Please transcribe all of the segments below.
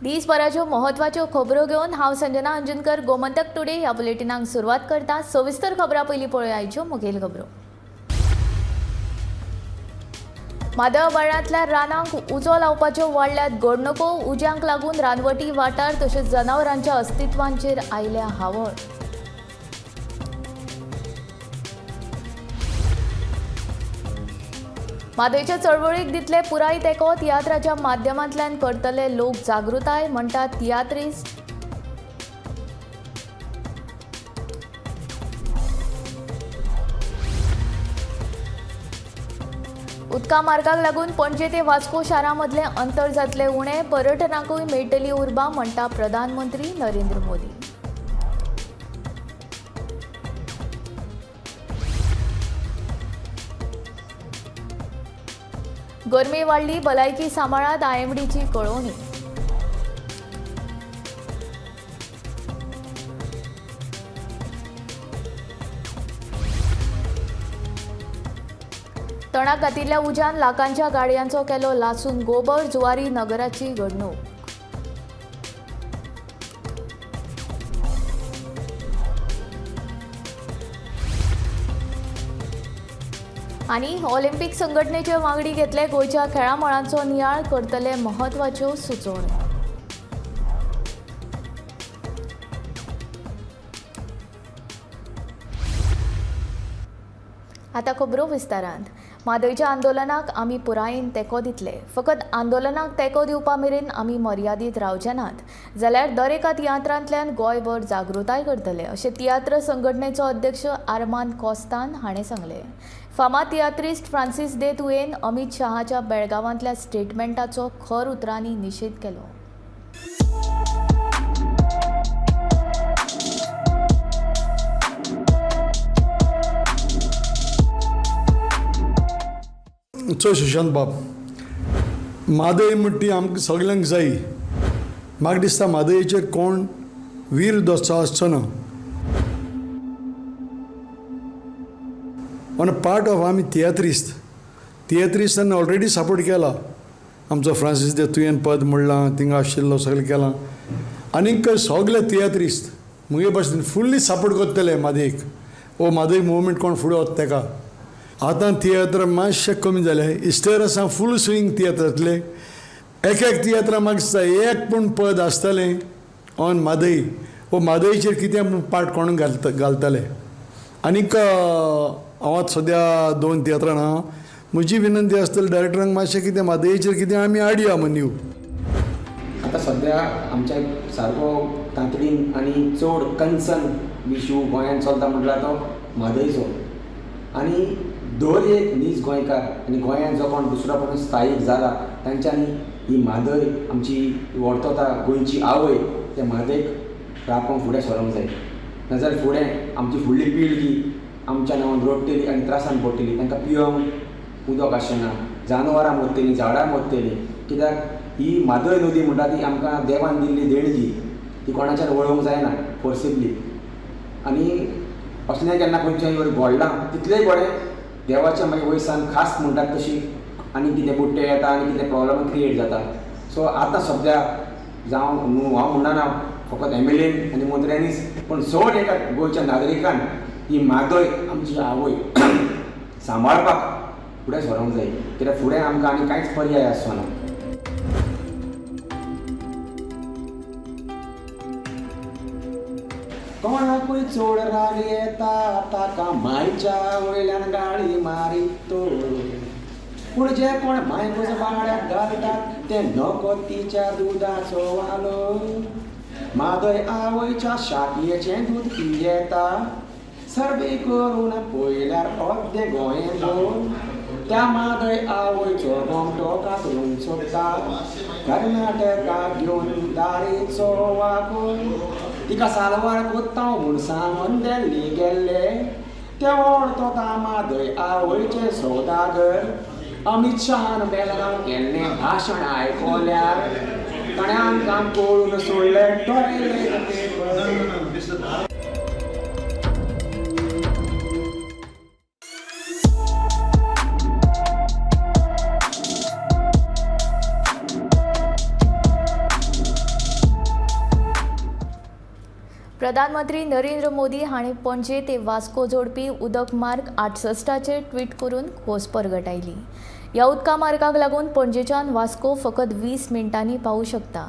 दिसभराच्यो म्हत्वाच्यो खबरो घेवन हांव संजना अंजनकर गोमंतक टुडे ह्या बुलेटिनाक सुरवात करता. सविस्तर खबरां पयलीं पळोवया आयच्यो मुखेल खबरो. म्हादय अभयारण्यांतल्या रानांक उजो लावपाच्यो वाडल्यात घडणुको. उज्यांक लागून रानवटी वाठार तशेंच जनावरांच्या अस्तित्वांचेर आयल्या हावळ. म्हादयच्या चळवळीक दितले पुराय तेंको. तियात्राच्या माध्यमांतल्यान करतले लोक जागृताय म्हणटात तियात्रिस्ट. उदका मार्गाक लागून पणजे ते वास्को शारां मदलें अंतर जातलें उणें. पर्यटनाकूय मेळटली उर्बा म्हणटा प्रधानमंत्री नरेंद्र मोदी. गरमी वाडली, भलायकी सांबाळात, आयएमडीची कळोवणी. तणाक घातिल्ल्या उज्यान लाखांच्या गाडयांचो केलो लासून गोबर. जुवारी नगराची घडणूक. आनी ऑलिम्पिक संघटनेचे वांगडी घेतले गोंयच्या खेळां मळांचो नियाळ करतले म्हत्वाच्यो सुचोवण्यो. आतां खबरो विस्तारांत. म्हादयच्या आंदोलनाक आमी पुरायेन तेंको दितले. फकत आंदोलनाक तेंको दिवपा मेरेन आमी मर्यादीत रावचे नात, जाल्यार दर एका तियात्रांतल्यान गोंयभर जागृताय करतले अशें तियात्र संघटनेचो अध्यक्ष आरमान कोस्तान हाणें सांगलें. फामाद तियात्रिस्ट फ्रांसीस दे तुयेन अमित शहाच्या बेळगांवांतल्या स्टेटमेंटाचो खर उतरांनी निशेध केलो. चोय सुशांत बाब, म्हादय म्हणटी आमकां सगल्यांक जाय. म्हाका दिसता म्हादयचेर कोण वीर दोसचो आसचो ना. ऑन पार्ट ऑफ आमी तियात्रिस्त, तियात्रिस्तान ऑलरेडी सपोर्ट केला. आमचो फ्रांसीस दे तुयेन पद म्हणलां, थिंगा आशिल्लो सगळें केलां. आनीक सगळे तियात्रिस्त मुगे भाशेन फुल्ली सपोर्ट करतले म्हादयक. ओ म्हादय मुवमेंट कोण फुडें वता तेका. आतां तियात्र मातशें कमी जालें. इस्टर आसा फूल स्विंग तियात्र जातले. एक एक तियात्रा म्हाका दिसता एक पूण पद आसतलें ऑन म्हादय. वो म्हादयचेर कितें पार्ट कोण घालतले. आनीक हांव आतां सद्या 2 तियात्रां आहा. म्हजी विनंती आसतली डायरेक्टरांक मातशें कितें म्हादयचेर कितें आमी हाडया म्हण. आतां सद्या आमच्या सारको तांतडीन आनी चड कन्सर्न इशू गोंयांत चलता म्हटल्यार तो म्हादयचो. आनी दर एक नीज गोंयकार आनी गोंयांत जो कोण दुसरो कोण स्थायीक जाला तांच्यांनी ही म्हादय आमची वर्तता गोंयची आवय त्या म्हादयक राखूंक फुडें सरोंक जाय. नाजाल्यार फुडें आमची फुडली पिळगी आमच्या नांवान रडटली आनी त्रासान पडटली. तांकां पिवंक उदक आसचें ना, जानवरां मरतलीं, झाडां मरतलीं. कित्याक ही म्हादय नदी म्हणटा ती आमकां देवान दिल्ली देणगी, ती कोणाच्यान वळोवंक जायना फोर्सिबली. आनी असलें केन्ना खंयचें घडलां तितलेंय बरें देवाच्या मागीर वयसान खास म्हणटात तशी आनी कितें बुट्टे येता आनी कितें प्रॉब्लम क्रिएट जाता. सो आतां सद्या जावं न्हू हांव म्हणना फकत एम.एल.एन आनी मंत्र्यांनीच, पूण चड एका गोंयच्या नागरिकान ही म्हादय आमची आवय सांबाळपाक फुडें सरोंक जाय. कित्याक फुडें आमकां आनी कांयच पर्याय आसचो ना. कोणाकूय चड राग येता ताका मायच्या वयल्यान गाळी मारी तो, पूण जे कोण मायकूच बाळ्याक घालतात ते नको तिच्या दुदाचो वालो. म्हादय आवयच्या शाकयेचें दूद पियेता, सर्वे करून पळयल्यार अर्दें गोंयें भोर. त्या म्हादय आवयचो गोमटो कातरूंक सोदता, कर्नाटकाक घेवन दारेचो वाकोर. तिका सालवार कोत्ता म्हूण सांगून दिल्ली गेल्ले, ते वळतो म्हादय आवयचे सौदागर. अमित शहान बेळगांव केल्लें भाशण आयकल्यार ताणें आमकां पळोवन सोडलें टॉयलेट पेपर. प्रधानमंत्री नरेंद्र मोदी हांणी पणजे ते वास्को जोडपी उदक मार्ग 68 ट्वीट करून खोस परगटायली. ह्या उदका मार्गाक लागून पणजेच्यान वास्को फकत 20 मिनटांनी पावूं शकता.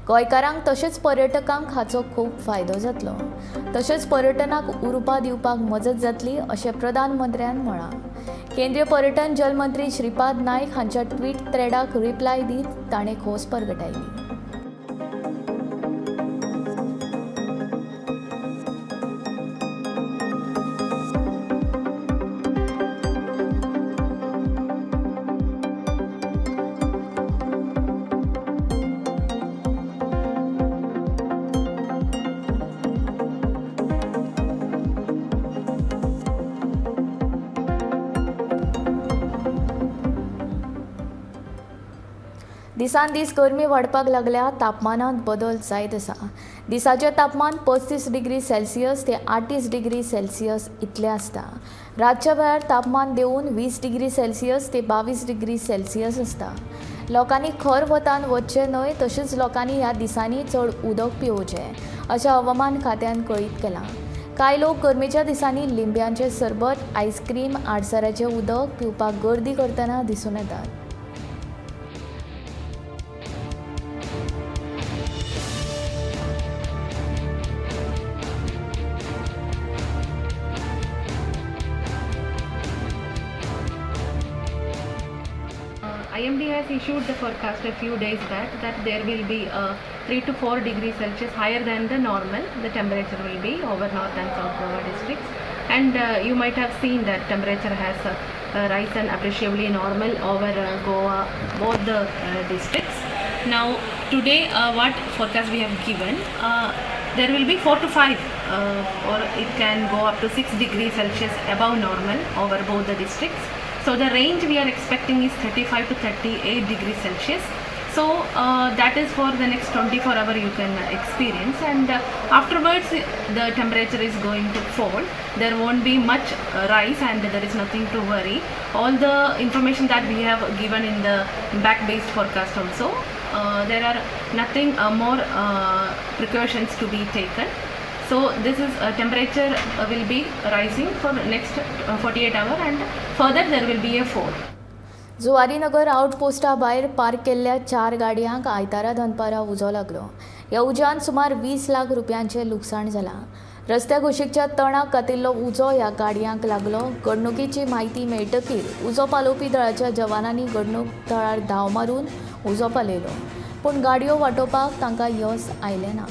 गोंयकारांक तशेंच पर्यटकांक हाचो खूब फायदो जातलो. तशेंच पर्यटनाक उर्बा दिवपाक मजत जातली अशें प्रधानमंत्र्यान म्हळां. केंद्रीय पर्यटन जलमंत्री श्रीपाद नायक हांच्या ट्वीट थ्रेडाक रिप्लाय दीत ताणें खोस परगटायली. दिसान दीस गरमी वाडपाक लागल्या. तापमानांत बदल जायत आसा. दिसाचें तापमान 35 डिग्री सेल्सियस ते 38 डिग्री सेल्सियस इतलें आसता. रातच्या वेळार तापमान देंवून 20 डिग्री सेल्सियस ते 22 डिग्री सेल्सियस आसता. लोकांनी खर वतान वचचें न्हय, तशेंच लोकांनी ह्या दिसांनी चड उदक पिवचें अशें हवामान खात्यान कळीत केलां. कांय लोक गरमेच्या दिसांनी लिंब्यांचें सरबत, आयस्क्रीम, आडसराचें उदक पिवपाक गर्दी करतना दिसून येतात. IMD has issued the forecast a few days back that there will be 3 to 4 degrees Celsius higher than the normal. The temperature will be over North and South Goa districts, and you might have seen that temperature has risen appreciably normal over Goa, both the districts. Now today what forecast we have given, there will be 4 to 5 or it can go up to 6 degrees Celsius above normal over both the districts. So the range we are expecting is 35 to 38 degrees Celsius. So that is for the next 24 hour you can experience, and afterwards the temperature is going to fall. There won't be much rise and there is nothing to worry. All the information that we have given in the back based forecast also, there are nothing more precautions to be taken. So this is temperature will be rising for next 48 hour and further there will be a fall. Zuarinagar आउटपोस्टा भायर park केल्ल्या 4 गाडयांक आयतारा दनपारा उजो लागलो. ह्या उज्यान सुमार 20 लाख रुपयांचें लुकसाण जालां. रस्त्या कुशीकच्या तणाक घातिल्लो उजो ह्या गाडयांक लागलो. घडणुकेची म्हायती मेळटकीर उजो पालोवपी दळाच्या जवानांनी घडणूक थळार धांव मारून उजो पालयलो, पूण गाडयो वाटोवपाक तांकां यश आयलें ना.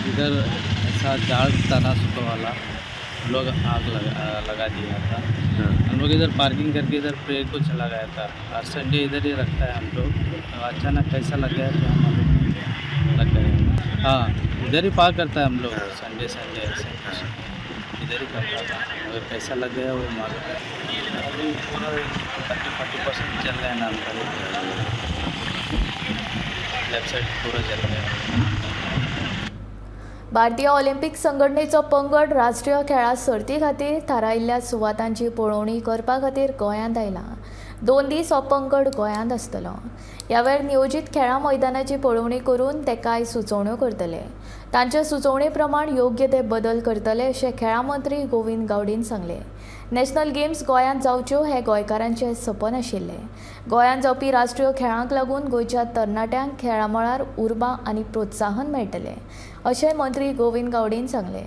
इधर ऐसा झाड़ तना सुखा वाला लोग आग लगा दिया था। हम लोग इधर पार्किंग करके इधर प्रेयर को चला गया था और संडे इधर ही रखता है हम लोग। अचानक कैसा लग गया तो हम लोग लग गए। हाँ, इधर ही पार्क करता है हम लोग संडे संडे ऐसे इधर ही करता था, मगर कैसा लग गया वो मालूम नहीं। अभी पूरा 30-40% चल रहा है ना, अंदर लेफ्ट साइड पूरा चल रहा है। भारतीय ऑलिम्पिक संघटनेचो पंगड राष्ट्रीय खेळां सर्ती खातीर थारायिल्ल्या सुवातांची पळोवणी करपा खातीर गोंयांत आयला. 2 दीस हो पंगड गोंयांत आसतलो. ह्या वेळार नियोजीत खेळां मैदानाची पळोवणी करून ते कांय सुचोवण्यो करतले. तांच्या सुचोवणे प्रमाण योग्य ते बदल करतले अशें खेळां मंत्री गोविंद गावडीन सांगलें. नॅशनल गेम्स गोंयांत जावच्यो हें गोंयकारांचें सपन आशिल्लें. गोंयांत जावपी राष्ट्रीय खेळांक लागून गोंयच्या तरणाट्यांक खेळां मळार उर्बा आनी प्रोत्साहन मेळटलें अशें मंत्री गोविंद गावडीन सांगलें.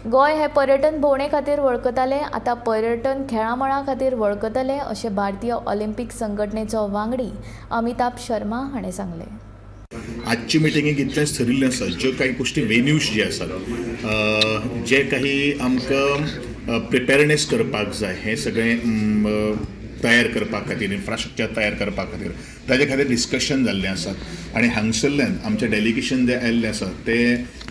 गोंय हें पर्यटन भोंवणे खातीर वळखताले, आतां पर्यटन खेळां मळा खातीर वळखतले अशें भारतीय ऑलिम्पीक संघटनेचो वांगडी अमिताभ शर्मा हाणें सांगलें. आजचे मिटिंगेक इतलेंच थरिल्लें आसा, ज्यो काही गोश्टी वेन्यूज जे आसात, जे काही आमकां प्रिपेरनेस करपाक जाय, हें सगळें तयार करपा खातीर, इन्फ्रास्ट्रक्चर तयार करपा खातीर ताजे खातीर डिस्कशन जाल्लें आसात. आनी हांगसरल्यान आमचें डेलिगेशन जें आयिल्लें आसा ते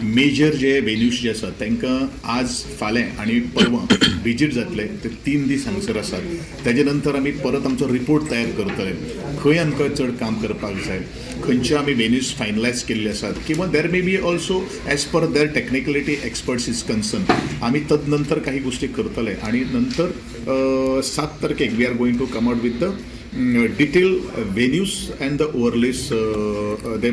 मेजर जे वेन्यूज जे आसात तांकां आज, फाल्यां आनी परवां विजीट जातले. ते 3 दीस हांगसर आसात. ताजे नंतर आमी परत आमचो रिपोर्ट तयार करतले, खंय आमकां चड काम करपाक जाय, खंयचे आमी वेन्यूज फायनलायज केल्ले आसात किंवा there may be also as per their technicality experts is concern आमी तदनंतर काही गोष्टी करतले. आनी नंतर 7 तारखेक we are going to come out with the detail venues and the overlays the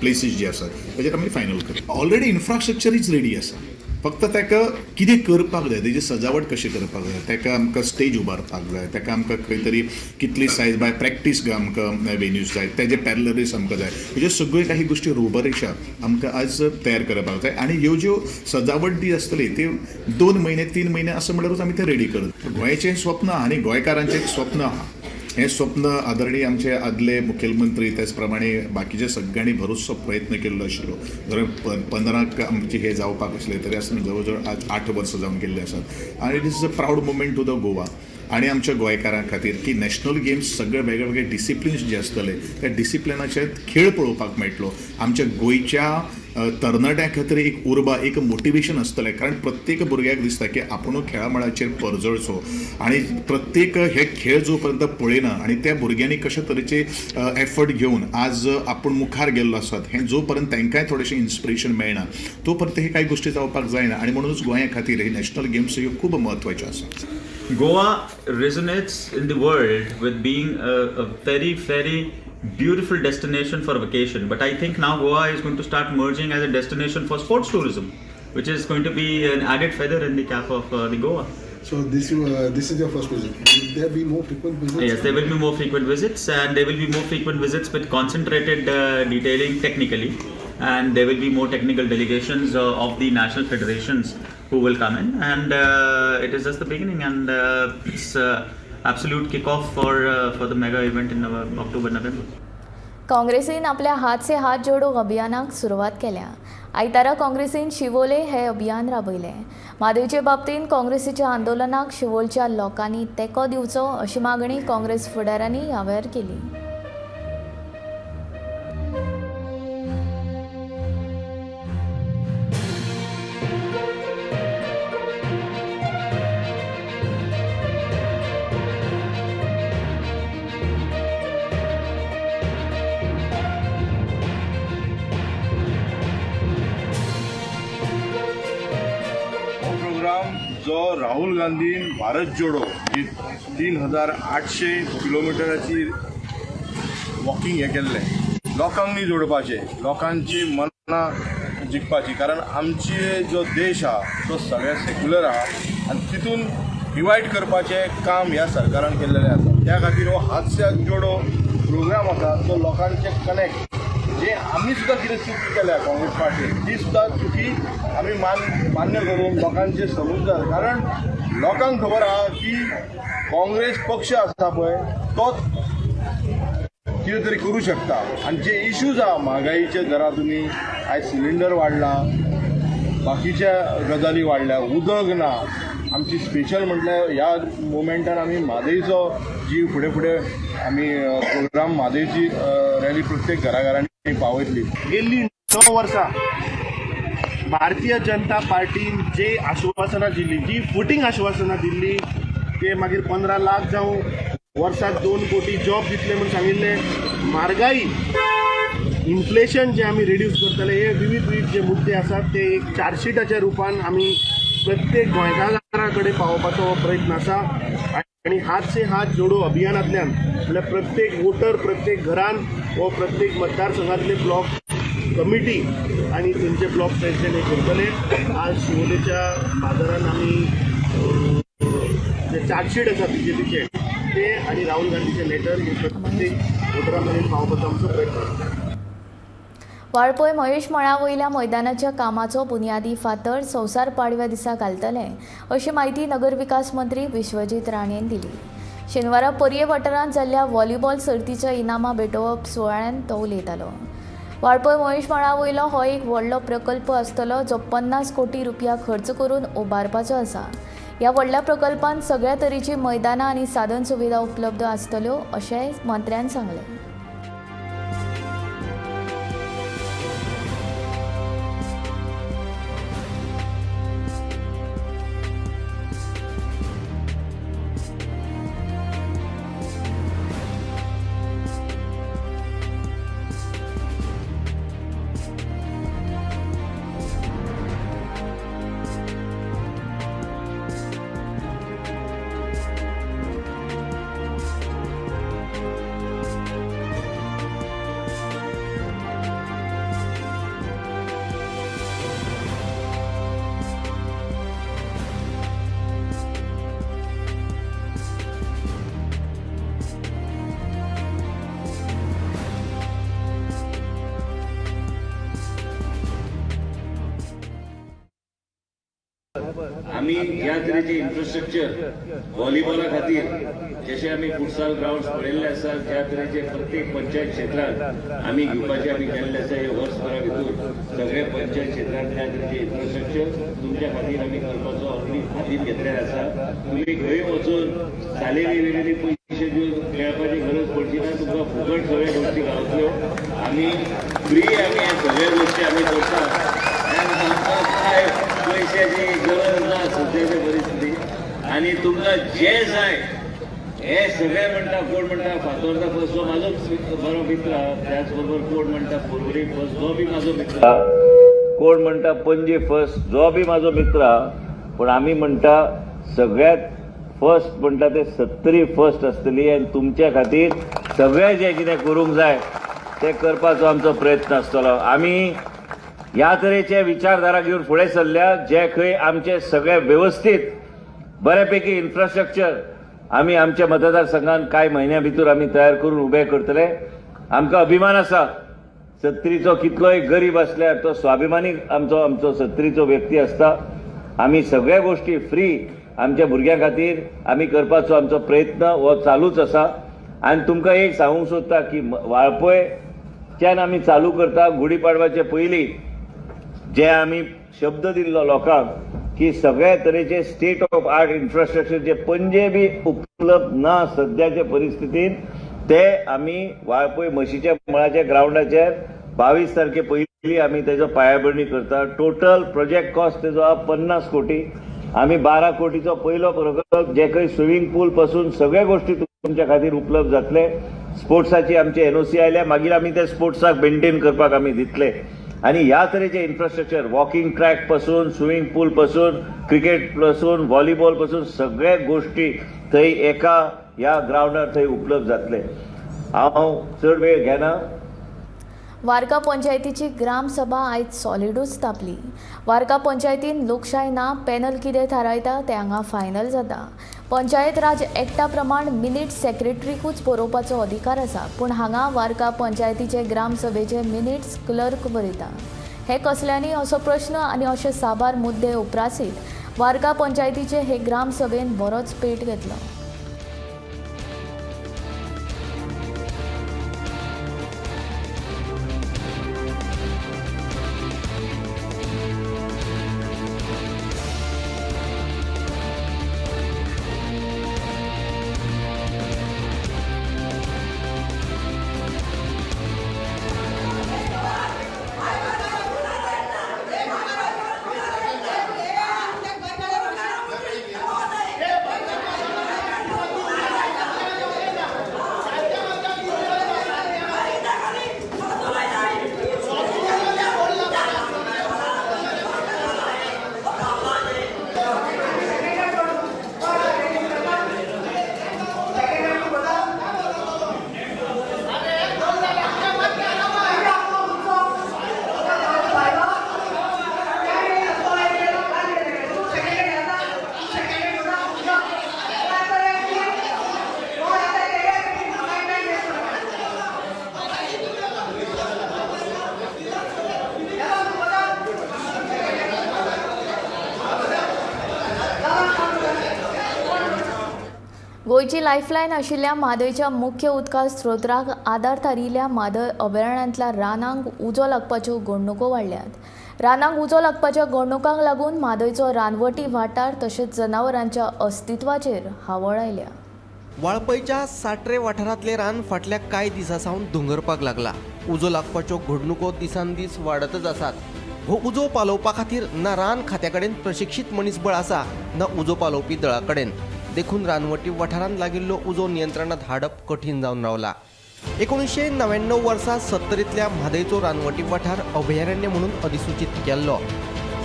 places जे आसात ताजेर आमी फायनल करतले. ऑलरेडी इन्फ्रास्ट्रक्चर is ready आसा, फक्त ताका कितें करपाक जाय, तेजी सजावट कशी करपाक जाय, ताका आमकां स्टेज उबारपाक जाय, ताका आमकां खंय तरी कितली सायज बाय प्रॅक्टीस आमकां वेन्यूज जाय, तेजे पॅरलरीज आमकां जाय, ह्यो सगळ्यो काही गोश्टी रुबरेशा आमकां आज तयार करपाक जाय. आनी ह्यो ज्यो सजावट जी आसतली ती 2 म्हयने 3 म्हयने असो म्हणल्यारूच आमी तें रेडी करत. गोंयचें स्वप्न आनी गोंयकारांचें एक स्वप्न आहा, हें स्वप्न आदरणीय आमचे आदले मुखेलमंत्री त्याच प्रमाणे बाकीच्या सगळ्यांनी बरोचसो प्रयत्न केल्लो आशिल्लो. जर 15 आमचे हे जावपाक आसले तरी आसतना जवळ जवळ आज 8 वर्सां जावन गेल्ले आसात. आनी it is a proud moment to the Goa आनी आमच्या गोंयकारां खातीर की नॅशनल गेम्स सगळे वेगळे वेगळे डिसिप्लिन्स जे आसतले त्या डिसिप्लिनाचे खेळ पळोवपाक मेळटलो. आमच्या गोंयच्या तरणाट्यां खातीर एक उर्बा, एक मोटिवेशन आसतलें, कारण प्रत्येक भुरग्याक दिसता की आपुणूय खेळा मळाचेर परजळचो आनी प्रत्येक हे खेळ जो पर्यंत पळयना आनी त्या भुरग्यांनी कशे तरेचे एफर्ट घेवन आज आपूण मुखार गेल्लो आसात हें जो पर्यंत तांकांय थोडेशें इन्स्पिरेशन मेळना तो पर्यंत हे कांय गोश्टी जावपाक जायना. आनी म्हणूनच गोंया खातीर हे नॅशनल गेम्स ह्यो खूब म्हत्वाच्यो आसा. Goa resonates in the world with being a very, very beautiful destination for vacation. But I think now Goa is going to start merging as a destination for sports tourism, which is going to be an added feather in the cap of the Goa. So this is your first visit. Will there be more frequent visits? Yes, there will be more frequent visits, and there will be more frequent visits with concentrated detailing technically, and there will be more technical delegations of the national federations who will come in, and it is just the beginning, and it's absolute kickoff for the mega event in October, November. काँग्रेसीन आपल्या हात से हात जोडो अभियानाक सुरवात केल्या. आयतारा काँग्रेसीन शिवोले हे अभियान राबयलें. म्हादयचे बाबतींत काँग्रेसीच्या आंदोलनाक शिवोलच्या लोकांनी तेंको दिवचो अशी मागणी काँग्रेस फुडाऱ्यांनी ह्या वेळार केली. जो राहुल गांधीन भारत जोडो जी 3800 किलोमिटराची वॉकिंग हें केल्लें, लोकांक न्ही जोडपाचें, लोकांची मनां जिखपाची, कारण आमची जो देश आहा तो सगळ्या सेक्युलर आहा आनी तितून डिवायड करपाचें काम ह्या सरकारान केल्लें आसा. त्या खातीर हो हात से हात जोडो प्रोग्राम आसा तो लोकांचे कनेक्ट, जे आमी सुद्दां कितें चुकी केल्या काँग्रेस पार्टीन ती सुद्दां चुकी आमी मान्य करून लोकांचे समज जाय, कारण लोकांक खबर आहा की काँग्रेस पक्ष आसा पळय तो कितें तरी करूं शकता. आनी जे इश्यूज आहा म्हारगाईचे, धरा तुमी आयज सिलिंडर वाडला, बाकीच्या गजाली वाडल्या, उदक ना, आमची स्पेशल म्हटल्यार ह्या मुवमेंटान आमी म्हादयचो जी फुडें फुडें आमी प्रोग्राम म्हादयची रॅली प्रत्येक घराघरांनी पावयतली. गेल्ली 9 वर्सां भारतीय जनता पार्टीन जे आश्वासनां दिल्ली, जी फुटींग आश्वासनां दिल्ली, ते मागीर 15 लाख जावं वर्साक 2 कोटी जॉब दितले म्हूण सांगिल्लें, म्हारगाई इन्फ्लेशन जे आमी रिड्यूस करतले, हे विविध विविध जे मुद्दे आसात ते एक चार्जशीटाच्या रुपान आमी प्रत्येक गोंयकारा कडेन पावोवपाचो हो प्रयत्न आसा. आनी हात से हात जोडो अभियानांतल्यान म्हणल्यार प्रत्येक वोटर प्रत्येक घरान हो प्रत्येक मतदारसंघातले ब्लॉक कमिटी आनी थंयचे ब्लॉक प्रेसिडेंट हे करतले. आज शिवोलेच्या बाजारान आमी जे चार्जशीट आसा बीजेपीचे ते आनी राहुल गांधीचे लेटर हे प्रत्येक वोटरा मेरेन पावोवपाचो आमचो प्रयत्न आसा. वाळपय महेश मळा वयल्या मैदानाच्या कामाचो बुन्यादी फातर संवसार पाडव्या दिसा घालतले अशी म्हायती नगरविकास मंत्री विश्वजीत राणेन दिली. शेनवारा पर्ये वाठारांत जाल्ल्या व्हॉलीबॉल सर्तीच्या इनामां भेटोवप सुवाळ्यांत तो उलयतालो. वाळपय महेश मळा वयलो हो एक व्हडलो प्रकल्प आसतलो जो 50 कोटी रुपया खर्च करून उबारपाचो आसा. ह्या व्हडल्या प्रकल्पांत सगळ्या तरेची मैदानां आनी साधन सुविधा उपलब्ध आसतल्यो अशेंय मंत्र्यान सांगलें. आमी ह्या तरेचे इन्फ्रास्ट्रक्चर व्हॉलीबॉला खातीर जशे आमी फुटसाल ग्रावंड पळयल्ले आसा, ज्या तरेचे प्रत्येक पंचायत क्षेत्रांत आमी घेवपाचे आमी केल्ले आसा. हे वर्सभरा भितर सगळे पंचायत क्षेत्रांत ह्या तरेचे इन्फ्रास्ट्रक्चर तुमच्या खातीर आमी करपाचो ऑलरेडी हातीन घेतलेले आसा. तुमी खंय वचून सालेरी वेलेरी पयशे दिवन मेळपाची गरज पडची ना, तुमकां फुकट सगळे गोश्टी गावतल्यो. आमी फ्री आमी ह्या सगळ्या गोश्टी आमी करता. आमकां काय पयशाची गरज ना सद्याच्या परिस्थिती. आनी तुमकां जे जाय हे सगळे म्हणटा, कोण म्हणटा फातोर्दा फर्स्ट जो म्हाजो बरो मित्र, त्याच बरोबर कोण म्हणटा पोरवरी फर्स्ट जो बी म्हाजो मित्र, कोण म्हणटा पणजे फर्स्ट जो बी म्हाजो मित्र, पूण आमी म्हणटा सगळ्यात फर्स्ट म्हणटा ते सत्तरी फर्स्ट आसतली. आनी तुमच्या खातीर सगळें जें कितें करूंक जाय तें करपाचो आमचो प्रयत्न आसतलो. आमी ह्या तरेचे विचारधारा घेवन फुडें सरल्या, जे खंय आमचे सगळे वेवस्थीत बऱ्यापैकी इन्फ्रास्ट्रक्चर आमी आमच्या मतदारसंघात कांय म्हयन्या भितर आमी तयार करून उबे करतले. आमकां अभिमान आसा, सत्तरीचो कितलोय गरीब आसल्यार तो स्वाभिमानी आमचो आमचो सत्तरीचो व्यक्ती आसता. आमी सगळ्या गोश्टी फ्री आमच्या भुरग्यां खातीर आमी करपाचो आमचो प्रयत्न हो चालूच आसा. आनी तुमकां एक सांगूंक सोदता की वाळपयच्यान आमी चालू करता. गुढीपाडवाचे पयलीं जे आमी शब्द दिल्लो लोकांक की सगळ्या तरेचे स्टेट ऑफ आर्ट इन्फ्रास्ट्रक्चर जे पणजे बी उपलब्ध ना सद्याचे परिस्थितीन, ते आमी वाळपय म्हशीच्या मळाच्या ग्रावंडाचेर 22 तारखे पयलीं आमी तेजो पायाभरणी करता. टोटल प्रोजेक्ट कॉस्ट तेजो आहा 50 कोटी. आमी 12 कोटीचो पयलो प्रकल्प, जे खंय स्विमींग पूल पासून सगळ्या गोश्टी तुमच्या खातीर उपलब्ध जातले. स्पोर्ट्साची आमची एनओसी आयल्या, मागीर आमी ते स्पोर्ट्साक मेंटेन करपाक आमी दितले. आनी ह्या तरेचे इन्फ्रास्ट्रक्चर वॉकिंग ट्रॅक पासून, स्विमींग पूल पासून, क्रिकेट पासून, व्हॉलीबॉल पासून सगळ्या गोश्टी थंय एका ह्या ग्रावंडार थंय उपलब्ध जातले. हांव चड वेळ घेना. वार्का पंचायतीची ग्रामसभा आयज सॉलिडूच तापली. वार्का पंचायतीन लोकशाय ना, पॅनल कितें थारायता तें हांगा फायनल जाता. पंचायत राज एक्टा प्रमाण मिनीट सेक्रेटरीकूच बरोवपाचो अधिकार आसा, पूण हांगा वार्का पंचायतीचे ग्रामसभेचे मिनिट्स क्लर्क बरयता. हे कसल्यांनी असो प्रश्न आनी अशे साबार मुद्दे उप्रासीत वार्का पंचायतीचे हे ग्रामसभेन बरोच पेट घेतलो. गोंयची लायफलायन आशिल्ल्या म्हादयच्या मुख्य उदका स्रोताक आदार थारिल्ल्या म्हादय अभयारण्यांतल्या रानांक उजो लागपाच्यो घडणुको वाडल्यात. रानांक उजो लागपाच्या घडणुकांक लागून म्हादयचो रानवटी वाठार तशेंच जनावरांच्या अस्तित्वाचेर हावळ आयल्या. वाळपयच्या साट्रे वाठारांतलें रान फाटल्या कांय दिसां सावन दोंगरपाक लागला. उजो लागपाच्यो घडणुको दिसान दीस वाडतच आसात. हो उजो पालोवपा खातीर ना रान खात्या कडेन प्रशिक्षीत मनीसबळ आसा ना उजो पालोवपी दळा कडेन. देखून रानवटी वाठारांत लागिल्लो उजो नियंत्रणांत हाडप कठीण जावन रावला. 1999 वर्सा सत्तरींतल्या म्हादयचो रानवटी वाठार अभयारण्य म्हणून अधिसूचीत केल्लो.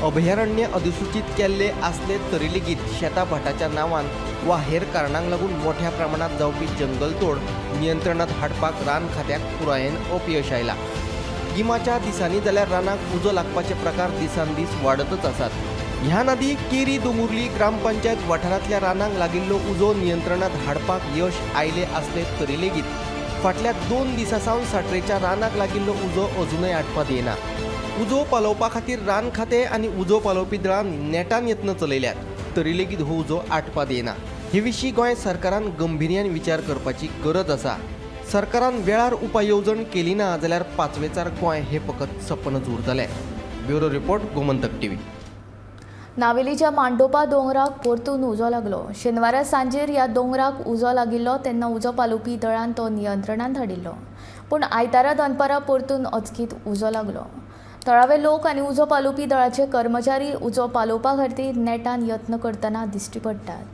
अभयारण्य अधिसूचीत केल्ले आसले तरी लेगीत शेता भाटाच्या नांवान वा हेर कारणांक लागून मोठ्या प्रमाणांत जावपी जंगलतोड नियंत्रणांत हाडपाक रान खात्याक पुरायेन अपयश आयला. गिमाच्या दिसांनी जाल्यार रानाक उजो लागपाचे प्रकार दिसान दीस वाडतच आसात. ह्यान आदी केरी दोंगुर्ली ग्रामपंचायत वाठारांतल्या रानांक लागिल्लो उजो नियंत्रणांत हाडपाक यश आयले आसले तरी लेगीत फाटल्या 2 दिसां सावन साट्रेच्या रानाक लागिल्लो उजो अजुनय आटपात येना. उजो पालोवपा खातीर रान खातें आनी उजो पालोवपी दळान नेटान यत्न चलयल्यात तरी लेगीत हो उजो आटपात येना. हे विशीं गोंय सरकारान गंभीर्यान विचार करपाची गरज आसा. सरकारान वेळार उपाय येवजण केली ना जाल्यार पाचवेचार गोंय हे फकत सपनच उरतलें. Bureau report, Gomantak TV. नावेलीच्या Mandopa दोंगराक परतून उजो लागलो. शेनवारा सांजेर ह्या दोंगराक उजो लागिल्लो तेन्ना उजो पालोवपी दळान तो नियंत्रणांत हाडिल्लो. पूण आयतारा दनपारां परतून अचकीत उजो लागलो. थळावे लोक आनी उजो पालोवपी दळाचे कर्मचारी उजो पालोवपा खातीर नेटान यत्न करतना दिश्टी पडटात.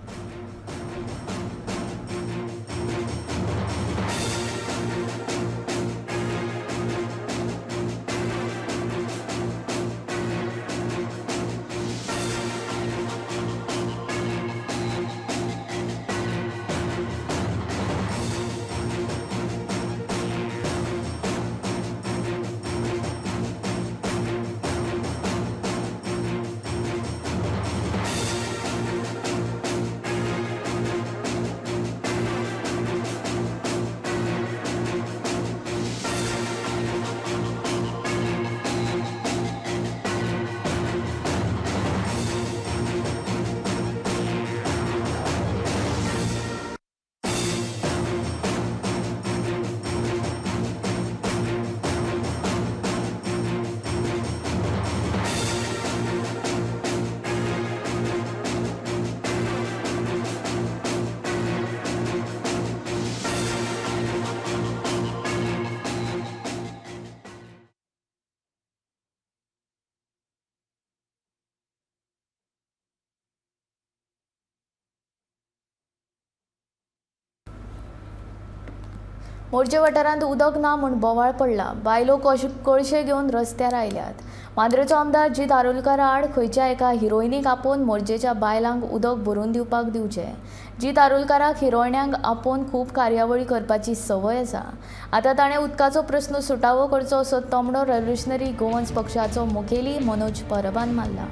मोरजे वाठारांत उदक ना म्हूण बोवाळ पडला. बायलो कळशे घेवन रस्त्यार आयल्यात. मांद्रेचो आमदार जीत आरोलकर आड खंयच्या एका हिरोइनीक आपोवन मोरजेच्या बायलांक उदक भरून दिवपाक दिवचें. जीत आरोलकाराक हिरोइण्यांक आपोवन खूब कार्यावळी करपाची संवय आसा. आतां ताणें उदकाचो प्रस्न सुटावो करचो असो तोमणो रेव्होल्युशनरी गोवन्स पक्षाचो मुखेली मनोज परबान मारला.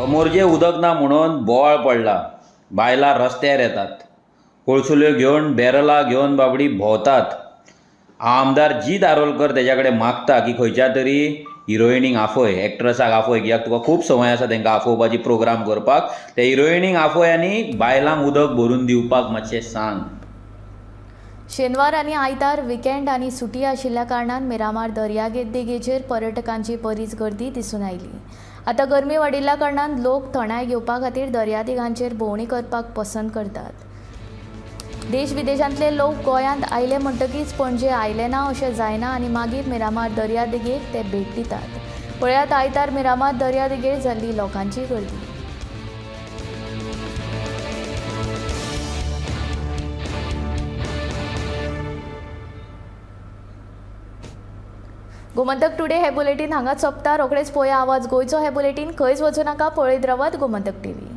मोरजे उदक ना म्हणून बोवाळ पडला. बायलां रस्त्यार येतात, कोळसुल्यो घेवन बॅरलां घेवन बाबडी भोंवतात. आमदार जीत आरोलकर तेज्या कडेन मागता की खंयच्या तरी हिरोइनीक आफय, एक्ट्रसाक आफय, कित्याक तुका खूब संवय आसा तांकां आफोवपाची, प्रोग्राम करपाक. ते हिरोइनीक आफय आनी बायलांक उदक भरून दिवपाक मातशें सांग. शेनवार आनी आयतार विकेंड आनी सुटी आशिल्ल्या कारणान मिरामार दर्यादेगेचेर पर्यटकांची बरीच गर्दी दिसून आयली. आतां गरमी वाडिल्ल्या कारणान लोक थंडाय घेवपा खातीर दर्यादेगांचेर भोंवडी करपाक पसंत करतात. देश विदेशांतले लोक गोंयांत आयले म्हणटकीच पणजे आयले ना अशें जायना आनी मागीर मिरामार दर्यादेगेक ते भेट दितात. पळयात आयतार मिरामार दर्यादेगेर जाल्ली लोकांची गर्दी. गोमंतक टुडे हे बुलेटीन हांगाच सोंपता. रोखडेच पळोवया आवाज गोंयचो. हे बुलेटीन खंयच वचूं नाका, पळयत रावात गोमंतक टीव्ही.